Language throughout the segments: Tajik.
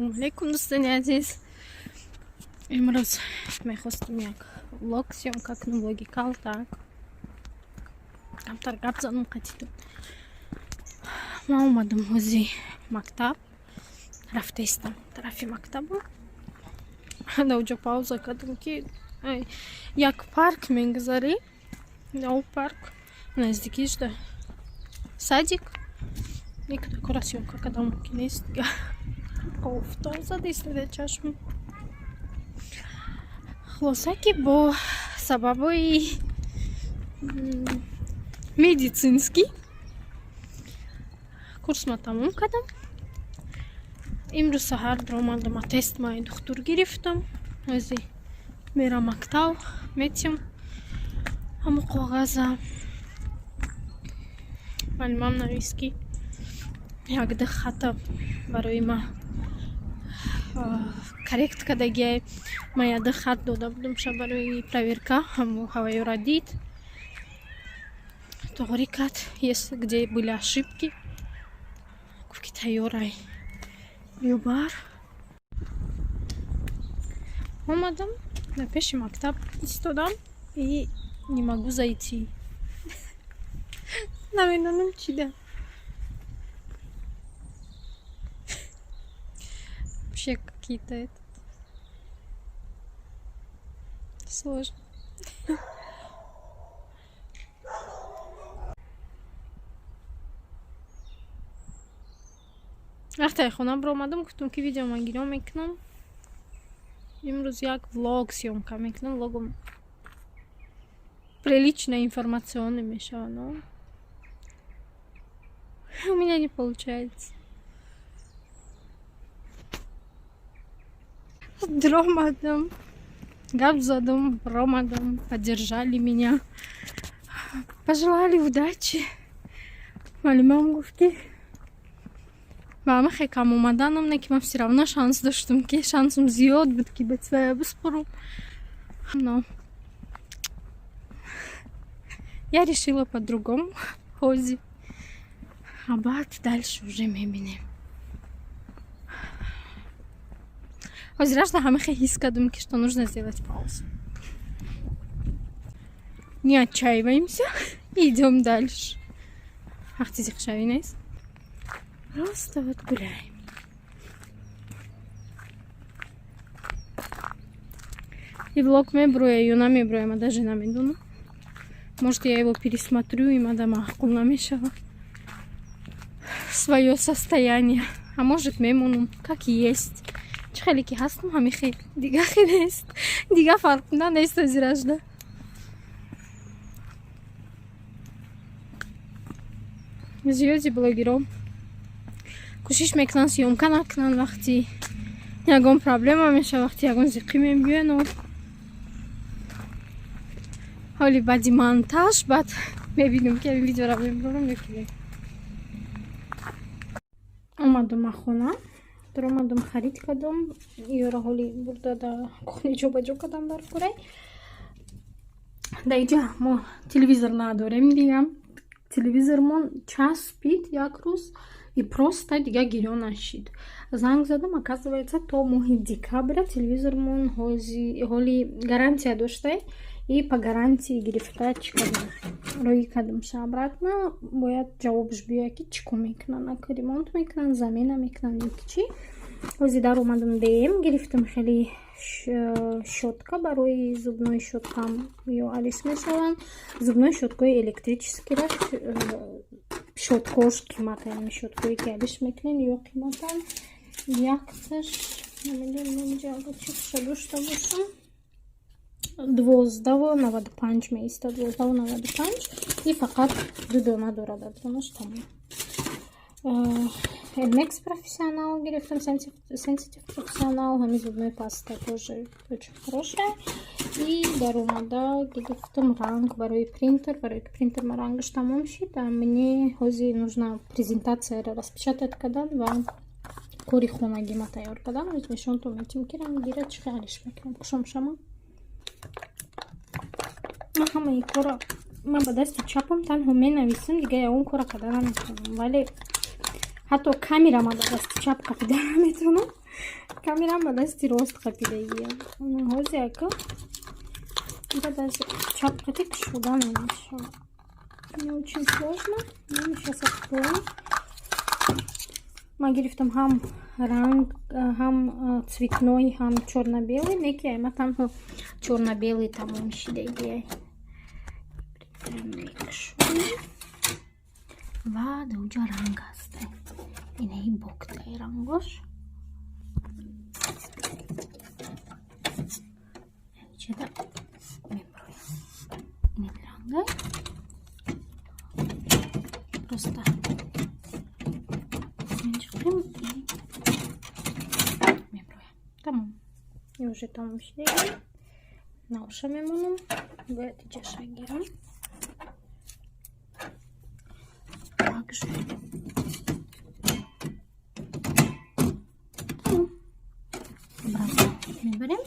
Ассалому алайкум, дӯстони азиз. Имрӯз мехостум як влог съёмка кунам, влоги калтак, камтар гап занам қатитон. Ман омадам ҳози мактаб, рафтаистам тарафи мактабу. Даоҷо пауза кардам, ки як парк мегузарӣ, ав парк наздикишда садик, никуда съёмка кардам, ки нест. Офтоб зада истода чашм. Хулоса, ки бо сабабҳои медицинский курсма тамом кардам. Имрӯз саҳар даромадам, аттест маи духтур гирифтам. Ҳози мерам мактаб, метиҳам ҳамо коғаза. Муаллимам навист, ки якду хата барои ма коррект кардагиай. Ман якду хат дода будам ша барои проверка, ҳамо ҳаваёра дид, тоғрӣ кард, есть где были ошибки. Гуфт, ки тайёрай, биё бар. Омадам, дар пеши мактаб истодам и не могу зайти, намедонам чида. Вообще какие-то этот сложно. Вақте хона биромадам, гуфтам, ки видео ман гирён мекунам. Имрӯз як влог съёмка мекунам. Влогом прилично информационный мешавад, но у меня не получается. Дромадам, гап задам, ромадам, поддержали меня, пожелали удачи. Муаллимам гуфт, ки ба ҳама хе кам омаданам не, ки ман всё равно шанс доштам, ки шансам зиёд буд, ки ба твоя биспорам, но я решила по-другому. Ҳози, а баъд дальше уже мебинем. Ҳозиражда ҳама хе ҳис кардам, ки что нужно сделать паузу. Не отчаиваемся, идем дальше. Вақти зиқшавӣ нест, просто вот гуляем. И влог меброя ё намеброя, ма даже намедонам. Может, я его пересмотрю, и мада маъқул намешава своё состояние, а может, мемонам как есть. Чӣ хеле ки ҳастам, ҳами хел, дига хелест, дига фарқ нест. Ҳозиражда зиёди блогерон кӯшиш мекунанд съёмка накунанд, вақти ягон проблема мешава, вақти ягон зиқӣ мебиёяну. Ҳоли баъди монтаж баъд мебинам, ки ҳамин видеора мебарам ё ки не. Омадам хона, даромадам, харид кардам. Ёра ҳоли бурда да кухня ҷобаҷо кардам. Дар курай дар иҷа мо телевизор надорем. Дига телевизормон часпид як рӯз и просто дига гирён нашид. Занг задам, оказывается, то моҳи декабря телевизормон ҳоли гарантия доштай и по гарантии гирифта. Чӣ кардам? Роӣ кардамша обратно, бояд ҷавобш биёяд, ки чӣ кор мекунанд, ака ремонт мекунанд, замена мекунанд ё ки чӣ. Ҳози даромадам, дм гирифтам, хеле щётка барои зубной щёткам ё алиш мешаванд. Зубной щёткаи электрическийра щёткаош қимата, яъне щёткое ки алиш мекунед, ё қиматанд. Якташ, намедонам, инҷа чиша дошта бошам, 12,95 меистад, 12,95, и фақат ду дона дорад, донаш тамом. Элмекс Профессионал гирифтам, Сенситив Профессионал, ҳами зубной паста тоже очень хорошая. И даромада гирифтам ранг барои принтер, барои ки принтер ма рангаш тамом шид, а мне ҳози нужна презентацияро распечатать кардан ва кори хонагима тайёр кардан. Ҳоз нишонтон метиҳем, ки рангира чӣ хел алиш мекунам. Кушом шама. Ман ҳамаи кора ман ба дасти чапам танҳо менависам, дига ягон кора карда наметавонам, вале ҳатто камера ма ба дасти чап қапида наметавонам. Камерам ба дасти рост қапидагиям. Ҳози ака ира даст чап қати кушода намешавад. Не очень сложно, но мы сейчас откроем. Ман гирифтам ҳам ранг, ҳам цветной, ҳам чёрно-белый. Неки ама танҳо чёрно-белый тамом шидагиай. Мекушоем ва даоҷа ранг ҳаст. Инаи боктаи рангош. Иҷада меброям. Инами рангай. Просто мечиқем и меброям. Тамом. И уже тамом шидаги. Навша мемонам. Бояд иҷаша гирам. Также. Тамом. Обратно мебарем.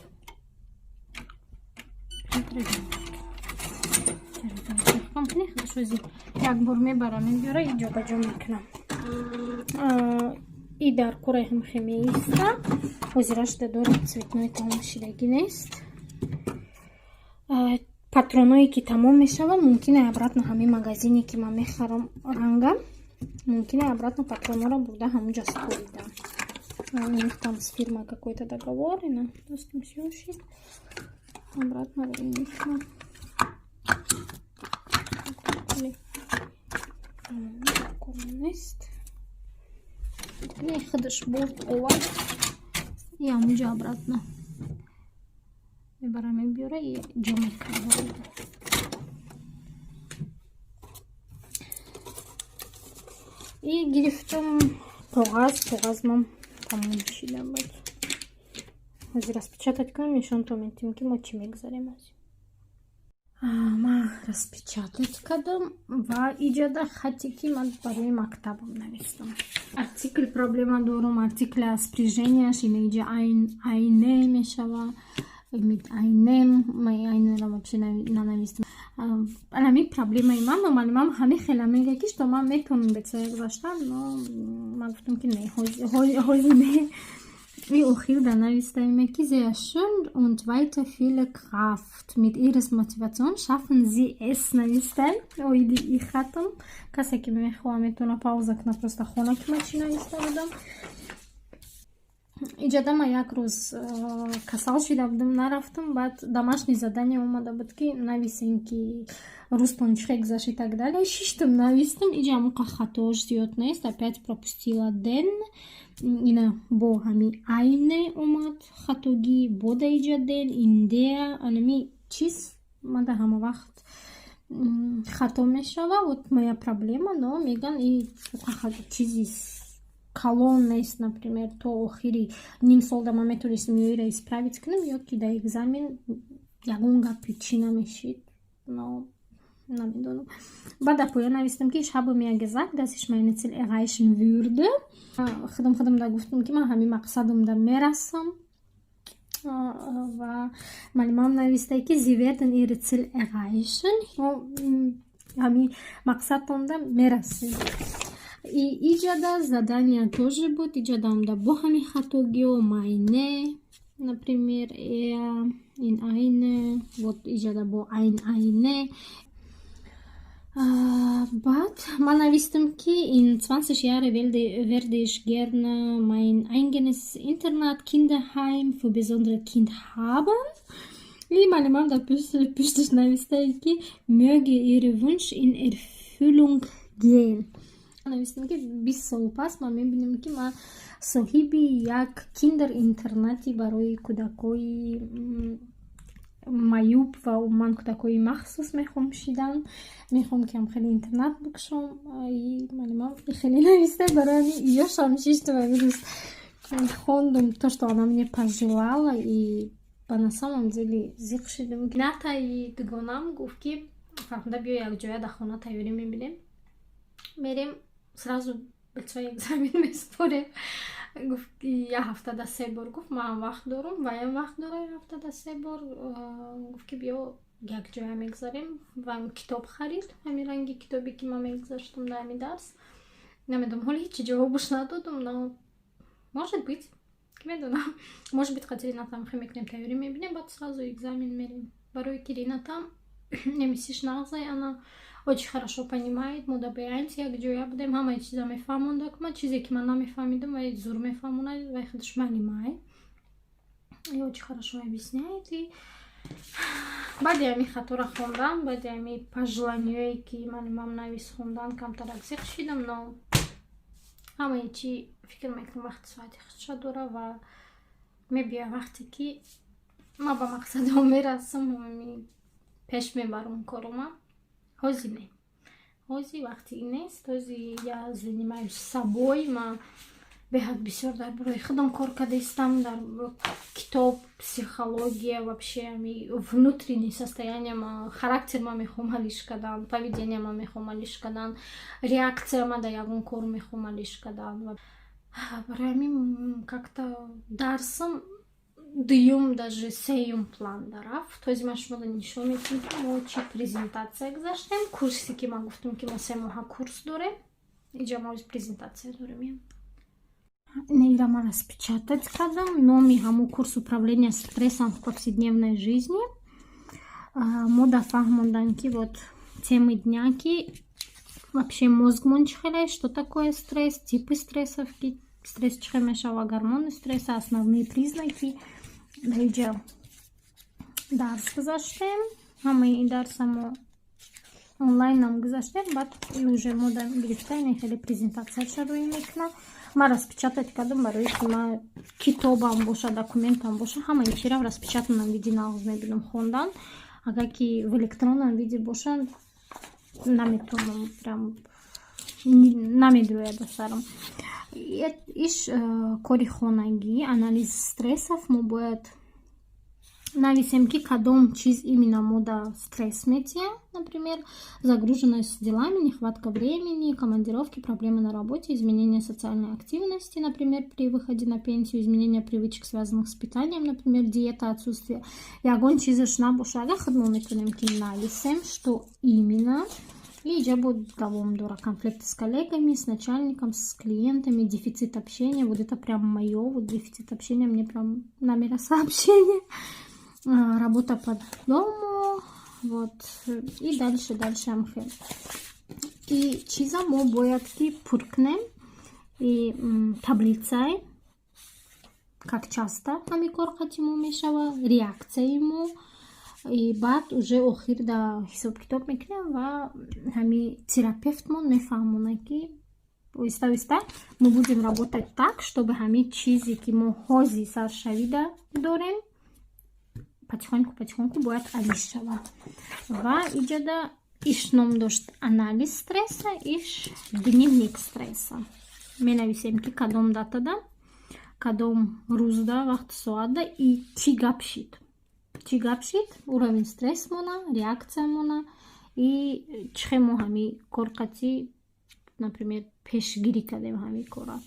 Як бор мебарам, мебиёра и ҷобаҷо мекунам. И дар кораи ҳамхе меиста. Ҳозирашда дорам, цветной тамом шидагӣ нест. Патроное ки тамом мешаванд, мумкин обратно ҳамин магазине, ки ман мехарам ранга, мумкин обратно патронора бурда ҳамунҷа супоридам. У них там с фирмой какой-то договор, ина дастам сёшид. Обратно мекунам. Нест. Худаш бурд, овард и ҳамунҷа обратно мебарам, мебиёра и ҷо мекунам. И гирифтам коғаз, коғазмам тамом шида буд. Ҳозир распечатать кунам, нишонтон метиҳем, ки мо чӣ мегузарем ҳозир. Ман распечатать кардам ва иҷода хате, ки ман барои мактабам навистам. Артикль проблема дорум, артикля спряженияш ина иҷа eine мешава, mit einem, ман eine-ро вообще нанавистам. Анами проблемаи ман, но маълимам ҳамин хела мега, ки что ман метавонам бецоя гузаштан, но ман гуфтам, ки не, ҳози не. И охир да навистаем, ки sehr schön und weiter viele Kraft. Mit ihres Motivation schaffen sie es, навистаем. Оиди и хатам. Касе ки мехоҳа, метавона пауза кунад, просто хона, ки ман чӣ нависта будам. Иҷода ман як рӯз касал шида будам, нарафтам. Баъд домашний задание омада буд, ки нависем, ки рӯзтон чӣ хел гузашт и так далее. Шиштам, навистам. Иҷа ҳамоқа хатош зиёд нест. Опять пропустила den. Ина бо ҳами eine омад хатогӣ, бо да иҷа den, in der, анами чиз мада ҳама вақт хато мешава. Вот моя проблема, но меган, и чизи калон нест. Например, то охири нимсолда ман метавонистам ёира исправить кунам, ё ки дар экзамен ягон гапи чӣ намешид, но намедонам. Баъд дар поён навистам, ки ich habe mir gesagt, dass ich meine Ziel erreichen würde. Худам да гуфтам, ки ман ҳамин мақсадам да мерасам. Ва маълимам навистае, ки Sie werden Ihre Ziel erreichen, ҳамин мақсадтонда мерасем. И иҷада задания тоже буд. Иҷадам да бо ҳамин хатогиҳо, meine, например, er, in eine, вот иҷада бо ein, eine. Баъд ман навистам, ки in 20 Jahre werde ich gerne mein eigenes Internat Kinderheim für besondere Kind haben. И маълимам дар пушташ навистае, ки möge Ihre Wunsch in Erfüllung gehen. Навистам, ки 20 сол пас ман мебинам, ки ман соҳиби як Kinderinternat и барои кӯдакои маъюб ва умуман кӯдакои махсус мехоҳам шидан, мехоҳам, ки ҳам хеле интернат бикушом. И маълимам хеле нависта, барои ҳамин иёшам шиштам, ҳамин рӯз хондум то, что она мне пожелала, и ба на самом деле зиқ шидам. Натаи дугонам гуфт, ки Фархунда, биё, якҷоя дар хона тайёрӣ мебинем, мерем, сразу бечои экзамен меспорем. Гуфт, як ҳафтада се бор. Гуфт, ман вақт дорам, ваям вақт дора, як ҳафтада се бор. Гуфт, ки биё, якҷоя мегзарем. Ва китоб харид, ҳамин ранги китобе, ки ман мегузаштам дар ҳамин дарс. Намедонам, ҳоли ҳечи ҷавобуш надодум, но может быть, ки Ки медонам, может быть, қати Ринатам хе мекунем, тайёрӣ мебинем, баъд сразу экзамен мерем, барои ки Ринатам немисиш нағзай, она очень хорошо понимает. Мо да B1 якҷоя будем, ҳамаи чиза мефаҳмондак. Ма чизе ки ман намефаҳмидам, вай зур мефаҳмонад, вай худаш манимай и очень хорошо объясняет. И баъди ҳами хатора хондан, баъди ҳами пожелание ё ки манимам навис хондан, камтарак зиқ шидам, но ҳамаи чи фикр мекунам вақти соати худша дора ва мебия. Вақте ки ман ба мақсадам мерасам, пеш мебарам корума. Ҳози не, ҳози вақти нест. Ҳози я занимаюсь собой. Ма беҳад бисёр дар бораи худам кор кардаистам, дар китоб, психология, вообще ами внутренний состояние ма, характер ма мехоҳам ҳалиш кардан, поведение ма мехоҳам ҳалиш кардан, реакция ма дар ягон кор мехоҳам ҳалиш кардан. Барои ҳамин как-то дарсам дуюм, даже сеюм план дарафт. Ҳози ман шуморо нишон медиҳам, ки мо чӣ презентатсия гузаштем. Курсе ки ман гуфтам, ки мо 3 моҳа курс дорем, иҷа мо презентатсия дорем. Ира ман распечатать кардам. Номи ҳамун курс «Управление стрессом в повседневной жизни». Мо да фаҳмондан, ки вот темы дня, ки вообще мозг мон чӣ хеле, что такое стресс, типы стрессов, ки стресс чӣ хел мешава, гормоны стресса, основные признаки. Даиҷа дарс гузаштем, ҳамаи ин дарса мо онлайнам гузаштем. Баъд уже мо гирифта, ин хеле презентатсияша рӯй мекунам. Ман распечатать кардам, барои ки ма китобам боша, документам боша, ҳамаи чира в распечатанном виде нағз мебинам хондан. Агар ки в электронном виде боша, наметавонам, прям намедӯяд ба сарам. Иш кори хонагӣ, анализ стрессов. Мо бояд нависем, ки кадом чиз именно мо да стресс метиҳа, например, загруженность делами, нехватка времени, командировки, проблемы на работе, изменение социальной активности, например, при выходе на пенсию, изменение привычек, связанных с питанием, например, диета, отсутствие. Ягон чизаш набоша, агар худмо метавонем, ки нависем, что именно. И иҷа буд давом дора: конфликты с коллегами, с начальником, с клиентами, дефицит общения. Вот это прям моё, вот дефицит общения, мне прям намераса общение, работа по дому, вот, и дальше, дальше амхе. И чиза мо бояд ки пур кунем, и таблицай, как часто ҳами кор қати мо мешава, реаксияи мо. И баъд уже охир да ҳисоб-китоб мекунем ва ҳами терапевтмон мефаҳмонад, ки оҳиста оҳиста мы будем работать так, чтобы ҳами чизе ки мо ҳози саршавида дорем, потихоньку, потихоньку бояд алиш шавад. Ва иҷода иш ном дошт анализ стресса, иш дневник стресса. Менависем, ки кадом датада, кадом рӯзда, вақту соатда и чӣ гап шид, чӣ гап шид, уровень стрессмона, реаксиямона и чӣ хел мо ҳами кор қатӣ, например, пешгирӣ кардем ҳами кора,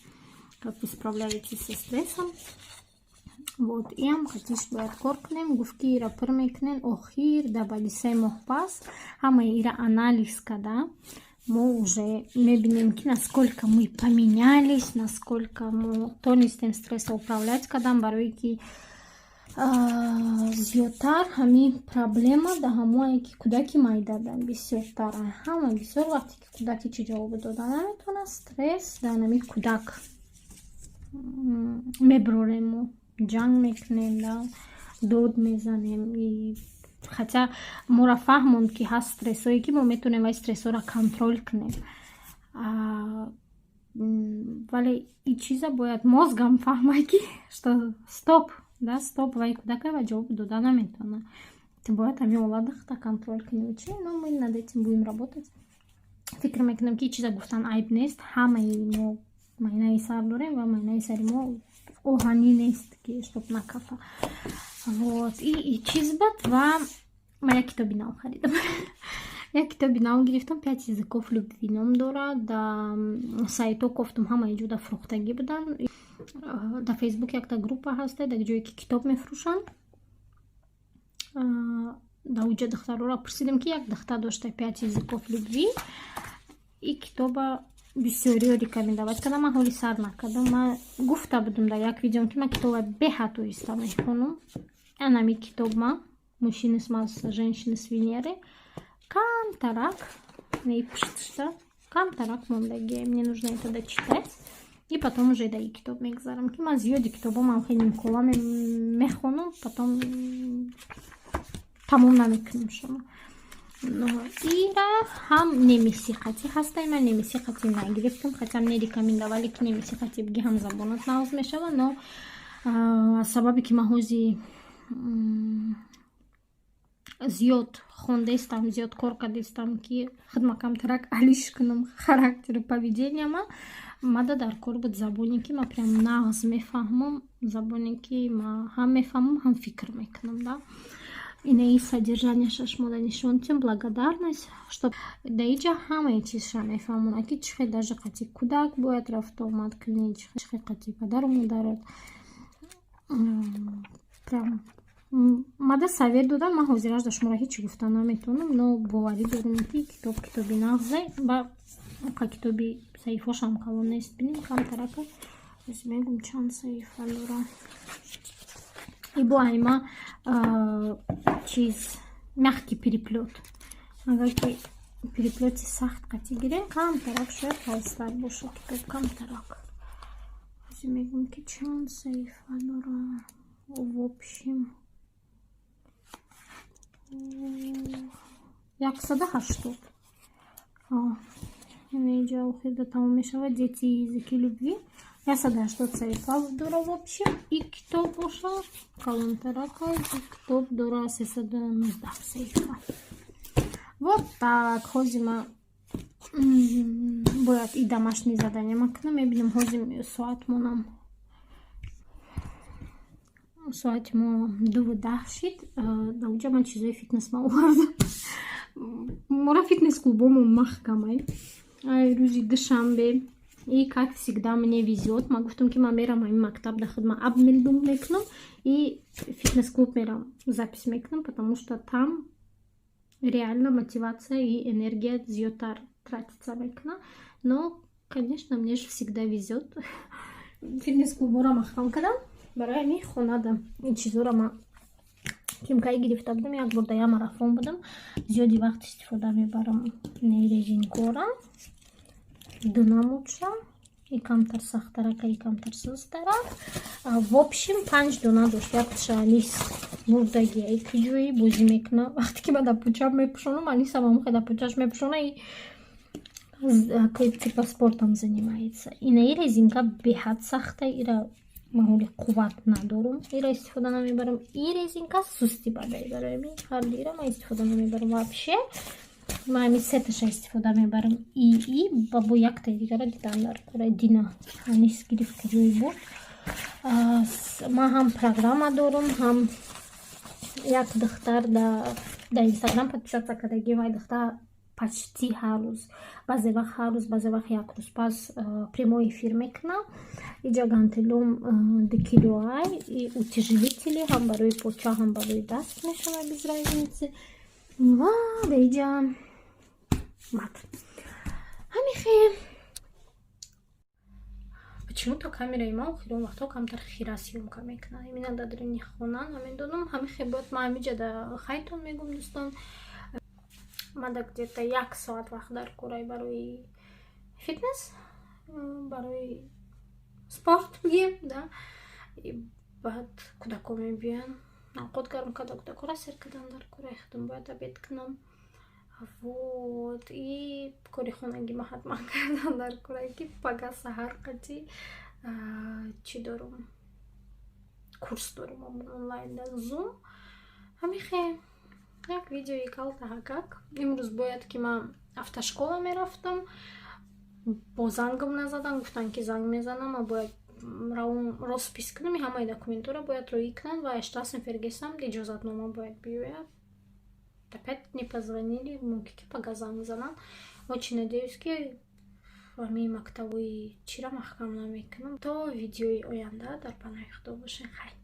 как вы справляетесь со стрессом. Вот иам қатиш бояд кор кунем. Гуфт, ки ира пур мекунем, охир да баъди 3 моҳ пас ҳамаи ира анализ када, мо уже мебинем, ки насколько мы поменялись, насколько мо тонистем стресса управлять кардан. Барое ки зиёдтар ҳамин проблема да ҳамое ки кӯдаки майдада бисёртар, ҳама бисёр вақте ки кӯдаки чӣ ҷавоб дода наметавонад, стресс дар ҳамин кӯдак меброрем, мо ҷанг мекунем да, дод мезанем. Хотя моро фаҳмонд, ки ҳаст стрессое, ки мо метавонем вай стрессҳоро контроль кунем, вале и чиза бояд мозгам фаҳмад, ки что стоп да стоп, вай кӯдака ва ҷавоб дода наметавонад, ту бояд ҳамин ҳолата худта контроль кунӣ. Чи, но мы над этим будем работать. Фикр мекунам, ки чиза гуфтан айб нест. Ҳамаи мо майнаи сар дорем ва майнаи сари мо оҳанӣ нест, ки чтоб накафа. Вот и чиз бад. Ва ман як китоби нав харидам, як китоби нав гирифтам, «Пять языков любви» ном дорад. Да сайтҳо кофтум, ҳамаи ҷода фурӯхтагӣ буданд. Дар Фейсбук якта группа ҳаста, дар ҷое ки китоб мефурӯшанд. Дар уҷа духтарора пурсидем, ки як духтар дошта «Пять языков любви» и китоба. Бисёриё рекомендовать кардам, ман ҳоли сар накардам. Ман гуфта будам дар як видеом, ки ман китоба беҳад оҳиста мехонам. Анами китоб ма «Мужчины с Марса, женщины с Венеры» камтарак пушташта камтарак мондагия. Мне нужно это дочитать и потом уже даи китоб мегузарам, ки ман зиёди китобомам хеле нимкола мехонам, потом тамом намекунам. Шумо ира ҳам немисӣ қатӣ ҳастай. Ман немисӣ қатӣ нагирифтам, хотя мне рекомендовали, ки немисӣ қатӣ биги, ҳам забонат нағз мешава, но аз сабабе ки ман ҳози зиёд хондаистам, зиёд кор кардаистам, ки худма камтарак алиш кунам, характеру поведения ма, мада дар кор буд забоне, ки ма прям нағз мефаҳмам, забоне, ки ма ҳам мефаҳмам, ҳам фикр мекунам да. Инаи содержания шаш мода нишон тем, благодарность, что да, иҷа ҳамаи чизша мефаҳмона, ки чӣ хел даже қати кӯдак бояд рафту омад кунӣ, чӣ хел қати падару модарат. Прям мада совет додам. Ман ҳозираш да шуморо ҳеҷ гуфта наметавонам, но боварӣ дорам, ки китоб китоби нағзе ба ка китоби саҳифаошам калон нест. Бинем, камтарака мегум, чанд саҳифа дора. Ибо айма чиз мягкий переплет. Агар ки переплети сахт қатӣ гирем, камтарак шояд ҳавстар бошад китоб камтарак. Мегум, ки чанд саҳифа дора в общем. 180. Инҷа охирда тамом мешавад, «Дети, языки любви». 180 саҳифа дора в общем. И китоб боша калонтарака, китоб дора 319 саҳифа. Вот так. Ҳозир ма бояд и домашний задание ма кунам. Мебинем, ҳозир соатмонам, соати мо 2:10 шид. Дауҷа ман чизои фитнес ма овардам. Мора фитнес клубомо маҳкамай ай рӯзи душанбе. И, как всегда, мне везет. Ма гуфтам, ки ман мерам ҳамин мактаб да худма Abmeldung мекунам и фитнес клуб мерам, запись мекунам, потому что там реально мотивация и энергия зиёдтар тратиться мекуна. Но, конечно, мне же всегда везет. Фитнес клубора маҳкам кардам, барои ҳамин хонада ин чизоро ма кимкаи гирифта будам. Як бор да як марафон будам, зиёди вақт истифода мебарам. Не резинкора дунамудша, и камтар сахтарака, и камтар сустарак. В общем, панҷ дона дошт. Якташа Алис бурдаги, ки ҷои бозӣ мекуна. Вақте ки ман дар пуча мепӯшонам, Алисам ҳамохе дар пучаш мепӯшона и типа спортом занимается. Инаи резинка беҳад сахта, ира ман ҳоли қувват надорум, ира истифода намебарам. И резинка сусти бадай, барои ҳамин ҳарду ира ман истифода намебарам. Вообще ман ҳамин сеташа истифода мебарам и ба бо яктаи дигара дидан дар кора. Дина Анис гирифт, ки ҷои бурд. Ман ҳам программа дорум, ҳам як духтар дар Инстаграм подписаться кардагим. Вай духтар почти ҳар рӯз, баъзе вақт ҳар рӯз, баъзе вақт як рӯз пас прямой эфир мекунам. Иҷа гантелом 2 килоай и утяжелители ҳам барои поча, ҳам барои даст мешавад, без разницы. Ва даиҷа мат ҳамихе. Почему-то камераи ма охирон вақтҳо камтар хира съёмка мекунад, именно дар даруни хона, намедонам. Ҳамихе бояд ман ҳамиҷа да хайтон мегум, дӯстон. Мада где-то як соат вақт дар курай барои фитнес, барои спорт бигем да. Баъд кӯдако мебиёянд, авқот гарм карда, кӯдакора сер кардан дар кураи худам, бояд обед кунам. Вот и кори хонагима ҳатман кардан дар курай, ки пага саҳар қатӣ чӣ дорум, курс дорум онлайн дар Зум. Ҳамихе як видеои калтаҳакак. Имрӯз бояд ки ман автошкола мерафтам, бо зангам назадан, гуфтанд, ки занг мезанам. Ма бояд равом роспись кунам, ҳамаи документҳоро бояд роӣ кунанд ва Straßenverkehrsamt иҷозатнома бояд биёяд. Опять не позвонили, мумкин ки пага занг зананд. Очень надеюсь, ки ҳамин мактабои чира маҳкам намекунам. То видеои оянда дар паноҳи Худо бошед, хайр.